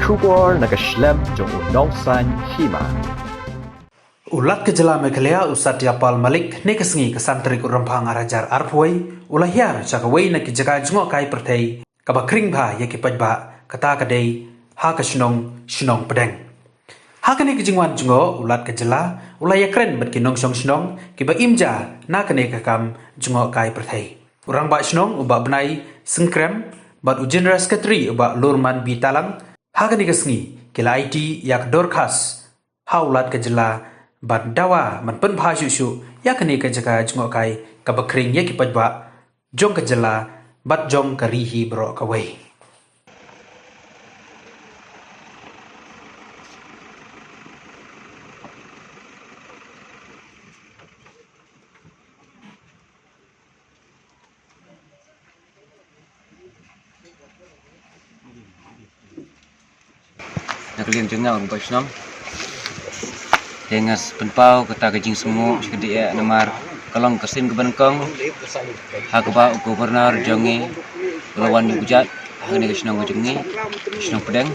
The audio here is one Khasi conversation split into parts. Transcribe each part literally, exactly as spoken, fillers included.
Khubor na ka shlem jong u Nongsaiñ Hima. U Lat ka jylla Meghalaya u Satya Pal Malik, ne ka sngi ka san tarik u Rymphang ar hajar arphew wei, u la hiar sha kawei na ki jaka jngohkai pyrthei kaba khring bha ïa ki paidbah, kata ka dei ha ka shnong, shnong Pdeng. Ha kane ka jingwan jngoh, u Lat ka jylla u la ïakren bad ki nongshong shnong kiba im ja na kane ka kam jngohkai pyrthei. U Rangbah Shnong u Bah Bnai Syngkrem bad u General Secretary u Bah Lurman B Talang, ha kane ka sngi ki la aiti ïa ka dorkhas ha u Lat ka jylla ban dawa ban pynbha shuh shuh ïa kane ka jaka jngohkai kaba khring ïa ki paidbah jong ka jylla bad jong ka ri hi baroh kawei. Na ka liang jong nga u Rangbah Shnong, te nga pynpaw kata ka jingsngewnguh shikatdei eh namar ka long ka sien kaba nyngkong ha kaba u Governor jong ngi u la wan ïuh kjat ha kane ka shnong ka jong ngi, ka shnong Pdeng.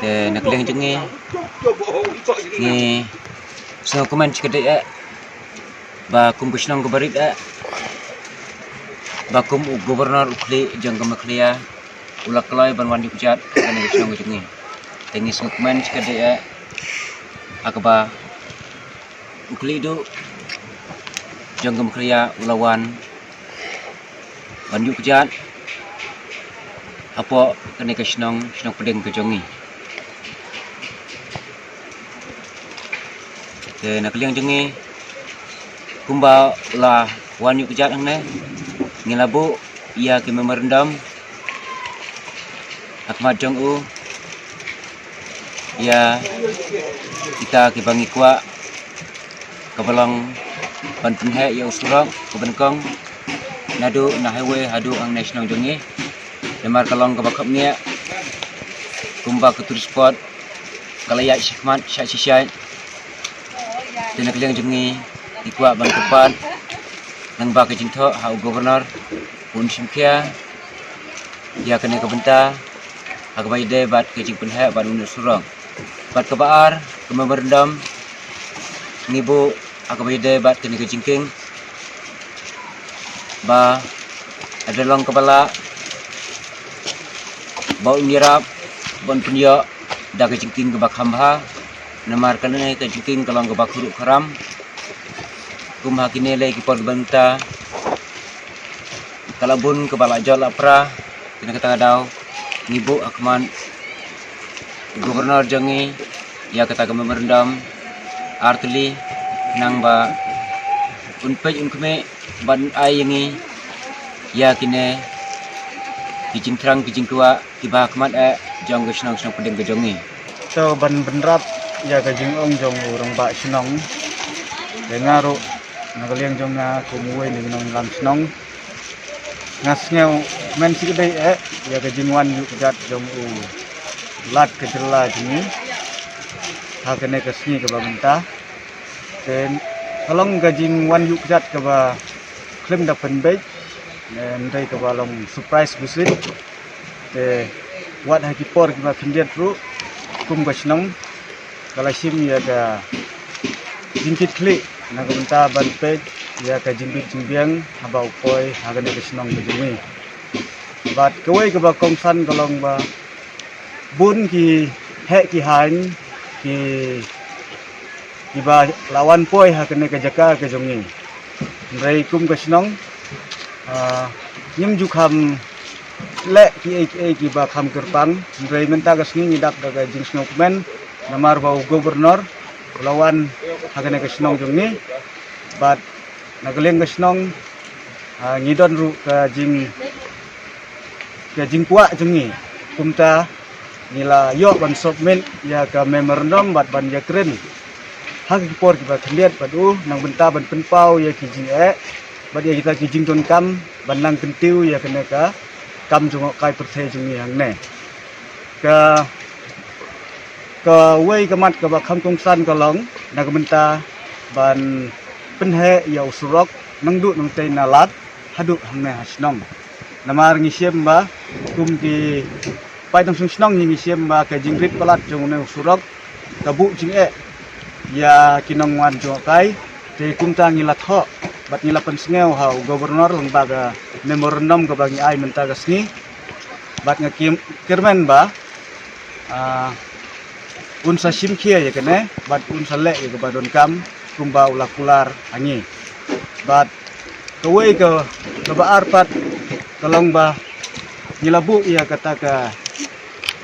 Te na ka liang jong ngi, ngi sngewkmen shikatdei eh ba kum ka shnong kaba rit eh, ba kum u Governor u khlieh jong ka Meghalaya u la kloi ban wan ïuh kjat ha kane ka shnong ka jong ngi. Te ngi sngewkmen shikatdei eh ha kaba u khlieh duh jong ka Meghalaya u la wan ban ïuh kjat hapoh kane ka shnong, shnong Pdeng ka jong ngi. Te na ka liang jong ngi, kumba u la wan ïuh kjat hangne, ngi la buh ïa ki memorandum ha khmat jong u ïa kita kiba ngi kwah, kaba long ban pynheh ïa u surok kaba nyngkong naduh na highway haduh hangne shnong jong ngi. Namar ka long kaba khapngiah, kumba ka tourist spot ka la ïaid shakhmat shah shisha. Te na ka liang jong ngi, ngi kwah ban kyrpad lyngba ka jingthoh ha u Governor un shim khia ïa kane ka bynta ha kaba ïadei bad ka jingpynheh bad une u surok. Bad kaba ar, ka memorandum ngi buh ha kaba ïadei bad kane ka jingkieng ba lada long kaba lah ba un ïarap ban pynïoh da ka jingkieng kaba kham bha, namar kane ka jingkieng ka long kaba khuruh kharam. Kum ha kine lei ki por kiba mynta ka la bun kaba la jot la pra. Te na kata ka daw ngi buh ha khmat u Governor jong ngi ïa kata ka memorandum ar tylli, nang ba un peit un khmih ban ai ïa ngi ïa kine ki jingthrang ki jingkwah kiba ha khmat eh jong ka shnong, shnong Pdeng ka jong ngi. To ban bynrap ïa ka jingong jong u Rangbah Shnong, te nga ruh na ka liang jong nga kum uwei na ki nongïalam shnong, nga sngewkmen shikatdei eh ïa ka jingwan ïuh kjat jong u Lat ka jylla jong ngi ha kane ka sngi kaba mynta. Te ka long ka jingwan ïuh kjat kaba khlem da pynbeit, ne hynrei kaba long surprise visit. Te wat ha ki por kiba khyndiat ruh, kum ka shnong ka la shim ïa ka jingkitkhlieh na ka bynta ban peit ïa ka jingbit jingbiang haba u poi ha kane ka shnong ka jong ngi. Bad kawei kaba kongsan ka long ba bun ki heh ki haiñ ki, kiba la wan poi ha kane ka jaka ka jong ngi. Hynrei kum ka shnong, ah, ngim ju kham leh kiei kiei kiba kham kyrpang. Hynrei mynta ka sngi ngi dap da ka jingsngewkmen namar ba u Governor u la wan ha kane ka shnong jong ngi. Bad na ka liang ka shnong, ah, ngi don ruh ka jing, ka jingkwah jong ngi. Kumta ngi la ïoh ban submit ïa ka memorandum bad ban ïakren ha ki por kiba khyndiat bad u na ka bynta ban pynpaw ïa ki jingeh bad ïa kita ki jingdonkam ban nang kyntiew ïa kane ka kam jngohkai pyrthei jong ngi hangne. Ka, kawei ka mat kaba kham kongsan ka long na ka bynta ban pynheh ïa u surok nangduh nangtei na Lat haduh hangne ha shnong. Namar ngi shem ba kum ki Paid nongshong shnong ngi shim ba ka jingrit palat jong une u surok ka buh jingeh ïa ki nongwan jngohkai. Te kumta ngi la thoh bad ngi la pynsngew ha u Governor lyngba ka memorandum kaba ngi ai mynta ka sngi. Bad nga kyrmen ba un sa shim khia ïa kane bad un sa leh ïa kaba donkam kumba u la kular ha ngi. Bad kawei ka, kaba ar pat ka long ba ngi la buh ïa kata ka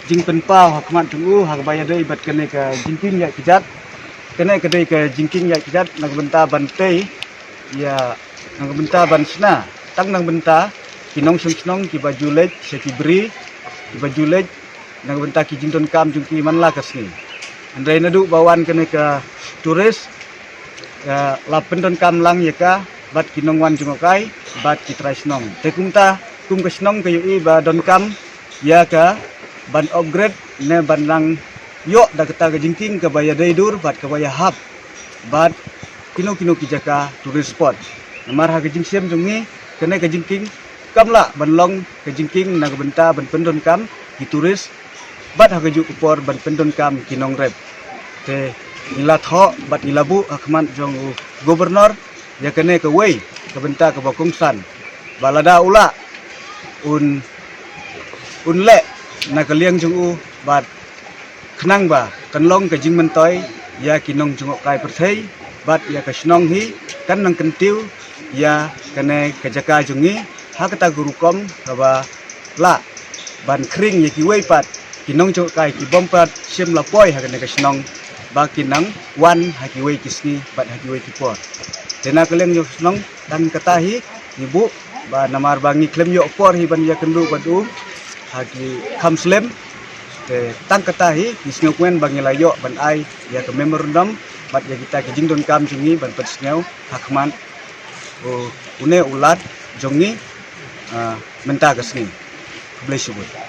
jingpynpaw ha khmat jong u ha kaba ïadei bad kane ka jingkieng ïaid kjat. Kane ka dei ka jingkieng ïaid kjat na ka bynta ban tei ïa, na ka bynta ban shna tang na ka bynta ki nongshong shnong kiba ju leit sha ki bri, kiba ju leit na ka bynta ki jingdonkam jong ki man la ka sngi. Hynrei naduh ba wan kane ka tourist, la pyndonkam lang ïa ka bad ki nongwan jngohkai bad ki trai shnong. Te kumta kum ka shnong ka ïohi ba donkam ïa ka ban upgrade ne ban nang ïoh da kata ka jingkieng kaba ïadei dur bad kaba ïahap bad kino kino ki jaka tourist spot. Namar ha ka jingshim jong ngi kane ka jingkieng kam lah ban long ka jingkieng na ka bynta ban pyndonkam ki tourist bad ha kajuh ka por ban pyndonkam ki nongrep. Te ngi la thoh bad ngi la buh ha khmat jong u Governor ïa kane kawei ka bynta kaba kongsan ba lada u lah un, un leh na ka liang jong u bad khnang ba kan long ka jingmyntoi ïa ki nongjngohkai pyrthei bad ïa ka shnong hi kan nang kyntiew ïa kane ka jaka jong ngi ha kata ka rukom kaba lah ban khring ïa kiwei pat ki nongjngohkai ki bym pat shym la poi ha kane ka shnong ba ki nang wan ha kiwei ki sngi bad ha kiwei ki por. Te na ka liang jong ka shnong tang kata hi ngi buh ba namar ba ngi khlem ïoh por hi ban ïakynduh bad u ha ki kham slem. Te tang kata hi ngi sngewkmen ba ngi la ïoh ban ai ïa ka memorandum bad ïa kita ki jingdonkam jong ngi ban pynsngew ha khmat u, une u Lat jong ngi mynta ka sngi. Khublei shibun.